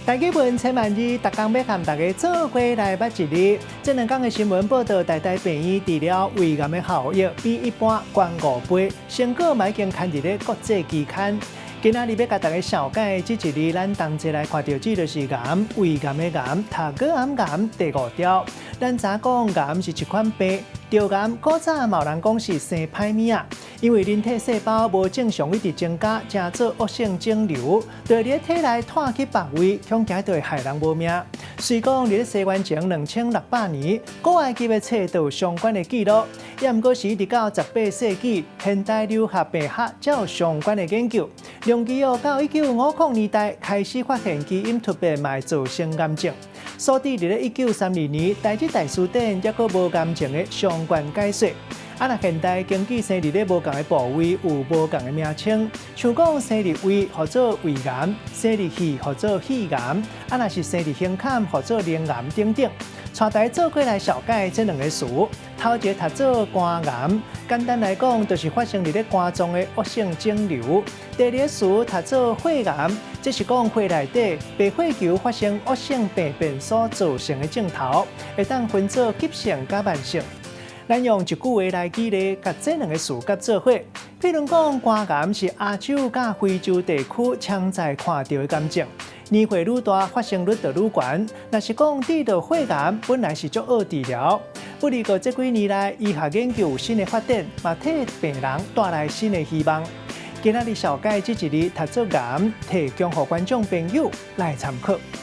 大家文千萬字，逐工欲共大家做伙來捌一字。這兩工的新聞報道，台大病院治療胃癌的效益比一般懸5倍，成果嘛已經刊佇咧國際期刊。今仔日欲共大家紹介這一字，咱同齊來看著這就是癌，胃癌的癌，讀個癌癌第五條。咱知影講癌是一款病，著癌古早嘛有人講是生歹物仔，因為人體細胞無正常一直增加，成做惡性腫瘤，就會佇體內湠去別位，恐驚就會害人無命。雖講佇咧西元前2600年，古埃及的冊就有相關的記錄，也毋過是一直到18世紀，現代流行病學才有相關的研究。長期哦，到1950年代開始發現基因突變嘛會造成癌症。所以佇咧1932年，台日大辭典猶閣無癌症的相關解說。啊，若現代根據生佇咧無仝的部位有無仝的名稱，像講生佇胃號做胃癌，生佇肺號做肺癌，啊，若是生佇胸坎號做乳癌等等。帶大家做伙來紹介這兩个詞，頭一个讀做肝癌，簡單來講就是發生佇咧肝臟的惡性腫瘤。第二个詞讀做血癌，這是講血內底白血球發生惡性病變所造成的症頭，會當分做急性佮慢性。咱用一句話來舉例，共這兩个詞結做伙。譬如講，肝癌是亞洲佮非洲地區常在看著的癌症，年歲愈大，發生率就愈懸。若是講得著血癌，本來是足惡治療，不過這幾年來，醫學研究有新的發展，嘛替病人帶來新的希望。今仔日紹介這一字讀做癌，提供予觀眾朋友來參考。